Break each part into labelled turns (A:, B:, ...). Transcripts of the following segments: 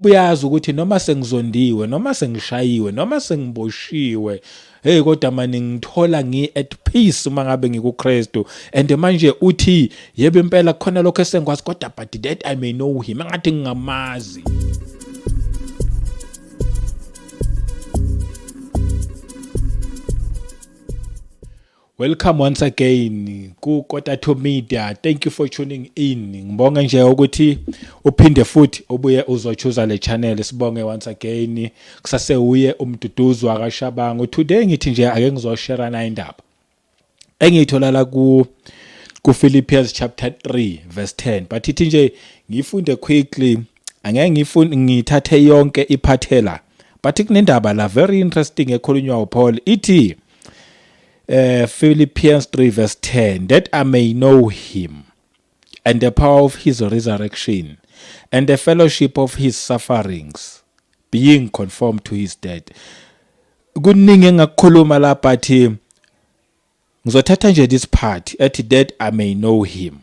A: Uyazi ukuthi noma sengizondiwe, noma sengishayiwe, noma sengiboshiwe, hey kodwa mani ngithola ngi at peace uma ngabe ngikuKristu. And manje uthi yebo impela kukhona lokho esengikwazi kodwa but that I may know him, engathi ngingamazi. Welcome once again ku Kotato Media. Thank you for tuning in. Ngibonga nje ukuthi uphinde futhi ubuye uzochuza le channel. Sibonge once again. Kusase uye umduduzi wakaShabangu. Today ngithi nje ake ngizoshare na indaba. Engiyithola la ku Philippians chapter 3 verse 10. But ithi nje ngifunde quickly angeke ngifunde ngithathe yonke iphathela. But kunendaba la very interesting ekhulunywa uPaul ithi Philippians 3 verse 10 that I may know him and the power of his resurrection and the fellowship of his sufferings being conformed to his death. Kuningi engakukhuluma la but ngizothatha nje this part ethi that I may know him.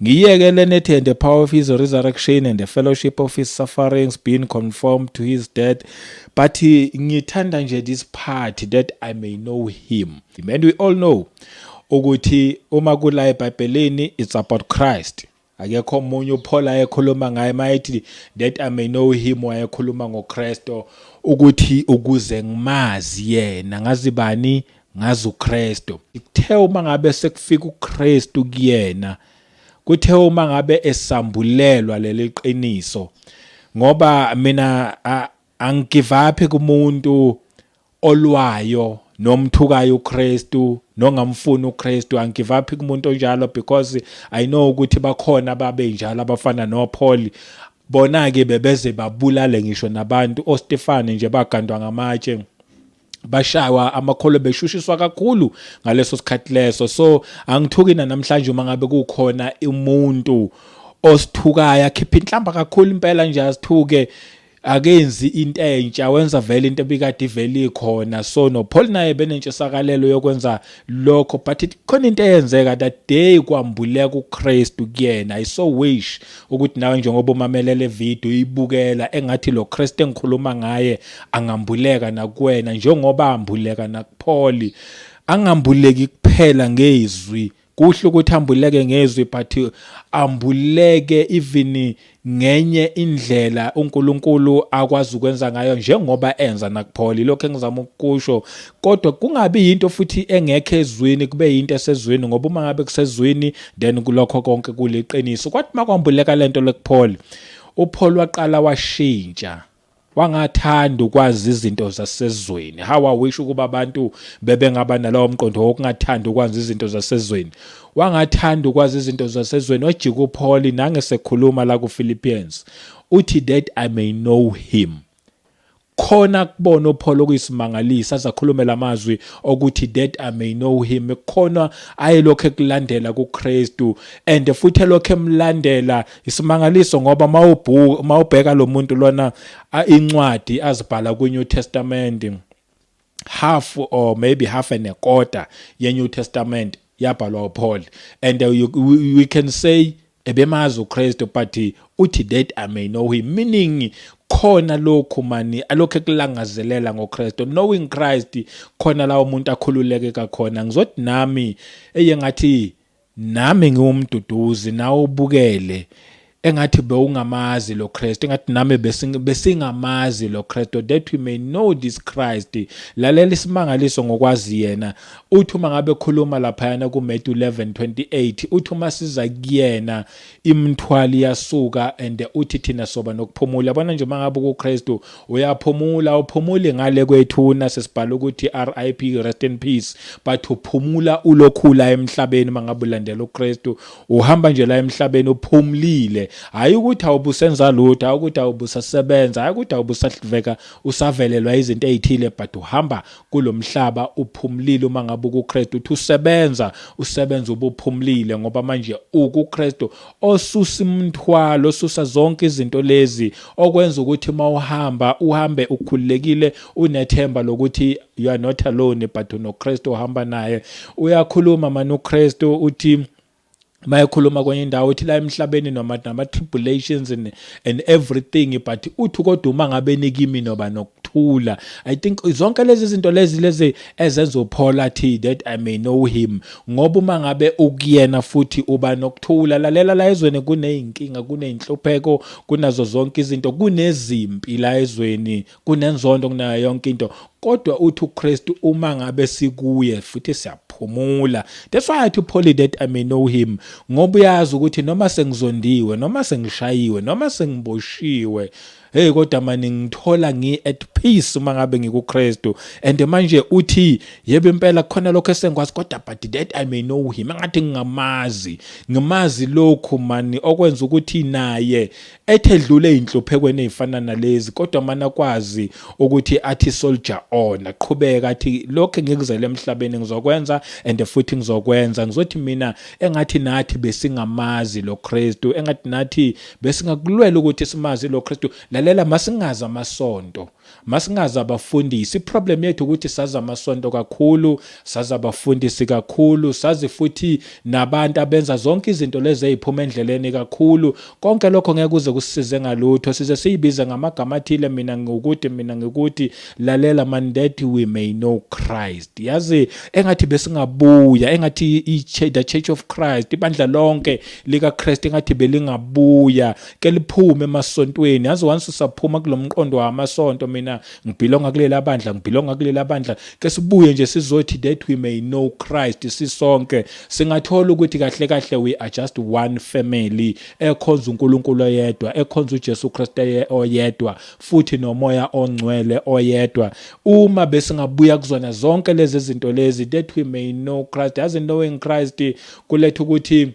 A: Ngiyeke lena ethi and the power of his resurrection and the fellowship of his sufferings being conformed to his death, but ngithanda nje this part that I may know him. And we all know ukuthi uma kula eBhayibhelini it's about Christ. Akekho omunye uPaul ayekhuluma ngaye mayethi that I may know him, wayekhuluma ngoKristu ukuthi ukuze ngimazi yena ngazi bani, ngazi uKristu. Kuthe uma ngabe sekufika uKristu kuyena, kuthe uma ngabe esambulelwa leli qiniso, ngoba mina angigive up kumuntu olwayo nomthukayo uKristu nongamfuni uKristu. Angigive up kumuntu onjalo because I know ukuthi bakhona ababenjalo abafana noPaul. Bona ke bebeze babulale ngisho nabantu, oStefane nje bagandwa ngamatshe, bashaywa amakholo, beshushiswa kakhulu ngaleso sikhathi leso. So angithuki namhlanje uma ngabe kukhona umuntu osithukayo akhipha inhlamba kakhulu impela nje asithuke, akenzi into entsha, wenza vele into ebikade ivele ikhona. So no Paul naye benentshisakalelo yokwenza lokho, but khona into eyenzeka that day kwambuleka uKristu kuyena. I so wish ukuthi nawe njengoba umamelele video uyibukela engathi lo Kristu engikhuluma ngaye angambuleka nakuwena njengoba ambuleka nakuPaul. Angambuleki kuphela ngezwi, kuhle ukuthi ambuleke ngezwi, but ambuleke even ngenye indlela uNkulunkulu akwazi ukwenza ngayo njengoba enza nakuPaul. Lokho engizama ukukusho, kodwa kungabi yinto futhi engekho ezwini, kube yinto esezwini, ngoba uma ngabe kusezwini then kulokho konke kuliqiniso. Kwathi makwambuleka lento lekuPaul, uPaul waqala washintsha, wangathanda ukwazi izinto zasezweni. How I wish ukuba abantu bebengaba nalowo mqondo wokungathanda ukwazi izinto zasezweni. Wangathanda ukwazi izinto zasezweni, wajika uPaul nangesekhuluma la kuPhilippians uthi that I may know him. Khona kubona uPaul okuyisimangaliso azakhulume lamazwi okuthi that I may know him, khona ayelokho ekulandela kuKristu and futhi elokho emlandela. Isimangaliso ngoba mawubheka lo muntu lona incwadi azibhala ku New Testament, half or maybe half and a quarter ye New Testament yabhalwa uPaul, and we can say ebemazi uKristu, but uthi that I may know him, meaning khona lokhu mani alokho ekulangazelela ngoKristu, knowing Christ, khona la umuntu akhululeke kakhona. Ngizothi nami eye ngathi nami ngiwumduduzi nawe ubukele engathi bewungamazi lo Kristu, engathi nami besingamazi lo Kristu, that we may know this Christ. Lalela isimangaliso ngokwazi yena. Uthi uma ngabe khuluma laphayana ku Matthew 11:28, uthi uma siza kuyena imithwalo iyasuka and uthi thina soba nokuphumula. Yabona nje uma ngabe kuKristu uyaphumula, uphumuli ngale kwethuna sesibhala ukuthi RIP, rest in peace, but uphumula ulokhula emhlabeni. Uma ngabe ulandela uKristu uhamba nje la emhlabeni uphumulile, hayi ukuthi awubusenza lutho, hayi ukuthi awubusasebenza, hayi ukuthi awubusahliveka usavelelwa izinto ezithile, but uhamba kulomhlaba uphumulile. Uma ngabe ukuKristu uthi usebenza, usebenza ubuphumulile, ngoba manje ukuKristu osusa imithwalo, osusa zonke izinto lezi okwenza ukuthi mawuhamba uhambe ukhululekile, unethemba lokuthi you are not alone but unoKristu ohamba naye. Uyakhuluma manje uKristu uthi Mayekhuluma kwenye indawo uthi la emhlabeni noma nama tribulations and everything, but uthi kodwa uma ngabe nikimi noba nokuthula. I think zonke lezi zinto lezi ezenza uPaul athi that I may know him, ngoba uma ngabe ukuyena futhi uba nokuthula. Lalela, la ezweni kuneyinkinga, kuneyinhlupheko, kunazo zonke izinto, kunezimpi la ezweni, kunenzondo, kunayo yonke into, kodwa uthi uKristu uma ngabe sikuye futhi siyaphumula. That's why athi uPaul that I may know him, ngoba uyazi ukuthi noma sengizondiwe, noma sengishayiwe, noma sengiboshiwe, hey, kodwa mani ngithola ngi at peace uma ngabe ngikuKristu. And manje uthi yebo impela khona lokho esengikwazi, kodwa but that I may know him, engathi ngingamazi, ngimazi lokhu mani okwenza ukuthi naye ethe edlule einhluphekweni ezifana nalezi, kodwa mana kwazi ukuthi athi soldier on, aqhubeka athi lokho engikuzele emhlabeni ngizokwenza and futhi ngizokwenza. Ngizothi mina engathi nathi besingamazi lo Kristu, engathi nathi besingakulwela ukuthi simazi lo Kristu. Lalela, masingazi amasonto, masingazi abafundisi. Iproblem yethu ukuthi sazi amasonto kakhulu, sazi abafundisi kakhulu, sazi futhi nabantu abenza zonke izinto lezi eziphuma endleleni kakhulu. Konke lokho ngeke kuze kusisize ngalutho. Size siyibize ngamagama athile, mina ngikuthi, mina ngikuthi. Lalela man, that we may know Christ. Yazi engathi besingabuya, engathi the Church of Christ, ibandla lonke lika Christ, engathi belingabuya ke liphume emasontweni. Yazi, once usaphuma kulomqondo wamasonto, mina ngibelonga kulela bandla, ngibelonga kulela bandla, ke sibuye nje sizothi that we may know Christ sisonke, singathola ukuthi kahle kahle we are just one family ekhonza uNkulunkulu oyedwa, ekhonza uJesu Kristu oyedwa, futhi noMoya oNgcwele oyedwa. Uma besingabuya kuzona zonke lezi zinto lezi, that we may know Christ. Yazi, knowing Christ kuletha ukuthi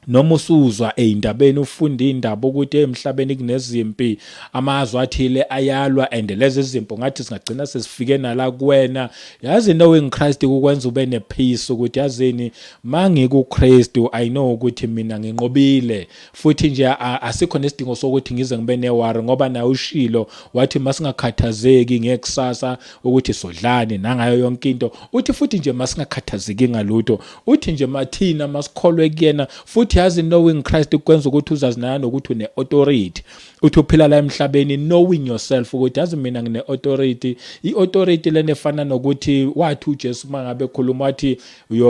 A: noma usuzwa ey'ndabeni, ufunda iy'ndaba ukuthi emhlabeni kunezimpi, amazwe athile ayalwa, and lezi zimpi ngathi singagcina sesifike nala kuwena. Yazi, knowing Christ kukwenza ube nepeace ukuthi yazini, mangikuKristu I know ukuthi mina nginqobile, futhi nje asikho nesidingo sokuthi ngize ngibe neworry, ngoba naye ushilo wathi masingakhathazeki ngekusasa ukuthi sodlani nangayo yonke into. Uthi futhi nje masingakhathazeki ngalutho, uthi nje mathina masikholwe kuyena. Futhi yazi, knowing Christ kwenza ukuthi uzazi nayo nokuthi une authority. Uthi uphila la emhlabeni knowing yourself ukuthi yazi mina ngine authority. I-authority lena efana nokuthi wathi uJesu mangabe ekhuluma wathi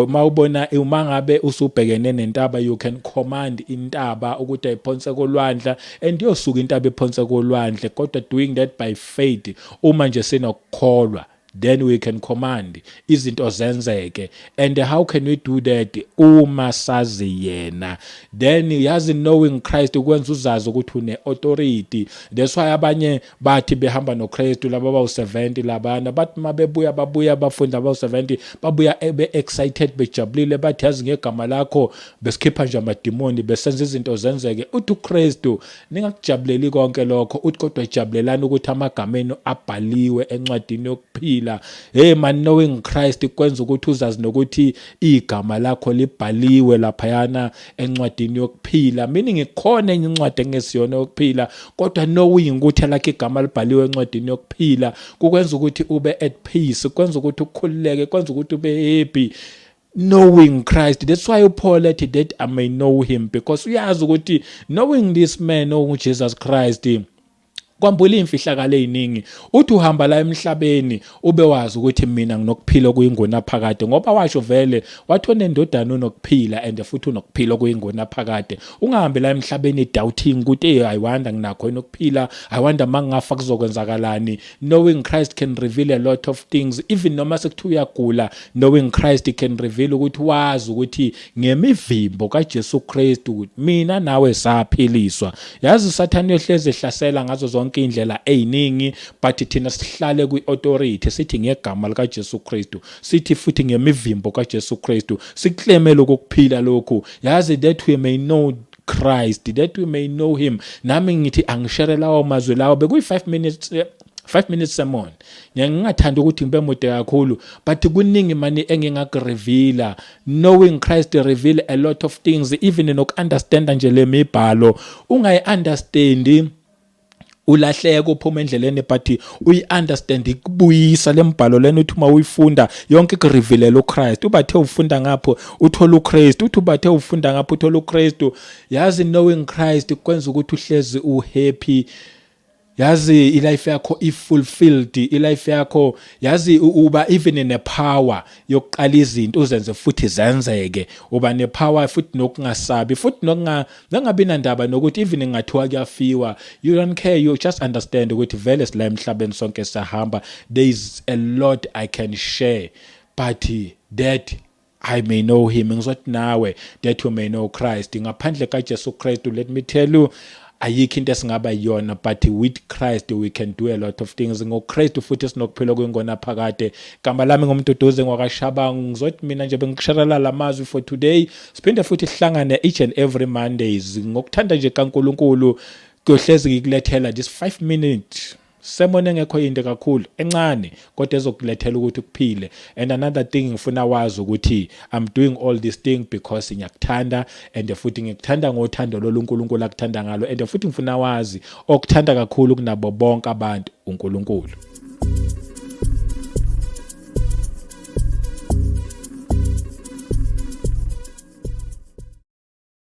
A: mawubona, uma ngabe usubhekene nentaba, you can command intaba ukuthi ayiphonse kolwandle and iyosuka intaba iphonse kolwandle, kodwa doing that by faith. Uma nje sinokukholwa, then we can command izinto zenzeke. And how can we do that uma sazi yena? Then yazi, knowing Christ kwenza uzazi ukuthi une authority. That's why abanye bathi behamba noKristu, laba abawu70 labana, bathi mabebuya, babuya abafundi abawu70, babuya be excited, bejabulile, bathi yazi ngegama lakho besikhipha nje amadimoni, besenza izinto zenzeke. Uthi uKristu ningakujabuleli konke lokho, uthi kodwa jabulelani ukuthi amagama enu abhaliwe encwadini yokuphila. Hey man, knowing Christ kwenza ukuthi uzazi nokuthi igama lakho libhaliwe laphayana encwadini yokuphila, meaning ikhona enye incwadi engesiyona yokuphila, kodwa knowing ukuthi lakhe igama libhaliwe encwadini yokuphila kukwenza ukuthi ube at peace, kwenza ukuthi ukhululeke, kwenza ukuthi ube happy knowing Christ. That's why uPaul ethi that I may know him, because uyazi ukuthi knowing this man onguJesus Christ kwambula imfihlakalo eziningi. Uthi uhamba la emhlabeni ube wazi ukuthi mina nginokuphila okuyingona phakade, ngoba washo vele wathi onendodana unokuphila and futhi unokuphila okuyingona phakade. Ungahambi la emhlabeni doubting ukuthi hey, I wonder nginakho yini ukuphila, I wonder mangingafa kuzokwenzakalani. Knowing Christ can reveal a lot of things. Even noma sekuthiwa uyagula, knowing Christ can reveal ukuthi wazi ukuthi ngemivimbo kaJesu Kristu mina nawe saphiliswa. Yazi, uSathane uyohlezi ehlasela ngazo zonke indlela eziningi, but thina sihlale kwi-authority, sithi ngegama likaJesu Kristu, sithi futhi ngemivimbo kaJesu Kristu siclaime lokuphila lokhu. Yazi, that we may know Christ, that we may know him. Nami ngithi angishare lawo mazwi lawo. Bekuyi 5 minutes, 5 minutes sermon. Ngingathanda ukuthi ngibe mude kakhulu, but kuningi mani engingakureveala. Knowing Christ reveal a lot of things, even noku-understanda nje le mibhalo ungayi-understandi. Ulahleka, uphuma endleleni, but uyi-understand, ikubuyisa le mbhalo lena. Uthi uma uyifunda yonke ikurevealela uChrist. Ubathe ufunda ngapho, uthola uChrist. Uthi ubathe ufunda ngapho, uthola uChrist. Yazi, knowing Christ kwenza ukuthi uhlezi uhappy. Yazi, ilife yakho i-fulfilled, ilife yakho, yazi, uba even nepower yokuqala izinto, uzenze futhi zenzeke. Uba nepower futhi nokungasabi futhi nokungabi nandaba nokuthi even ngathiwa kuyafiwa, you don't care. You just understand ukuthi vele sila emhlabeni, sonke siyahamba. There is a lot I can share, but that I may know him. Ngizothi nawe, that you may know Christ. Ngaphandle kaJesu Kristu, let me tell you, ayikho into esingaba yiyona, but with Christ we can do a lot of things. NgoChrist futhi sinokuphila kwingona phakade. Gama lami ngumduduze ngwakashabangu. Ngizothi mina nje bengikusharela lamazwi for today. Siphinde futhi sihlangane each and every Mondays ngokuthanda nje kaNkuluNkulu. Kuyohlezi ngikulethela this 5 minute sermon engekho yinde kakhulu, encane, kodwa ezokulethela ukuthi kuphile. And another thing, ngifuna wazi ukuthi I'm doing all this thing because ngiyakuthanda, and futhi ngikuthanda ngothando lolu uNkulunkulu akuthanda ngalo, and futhi ngifuna wazi okuthanda kakhulu kunabo bonke abantu uNkulunkulu.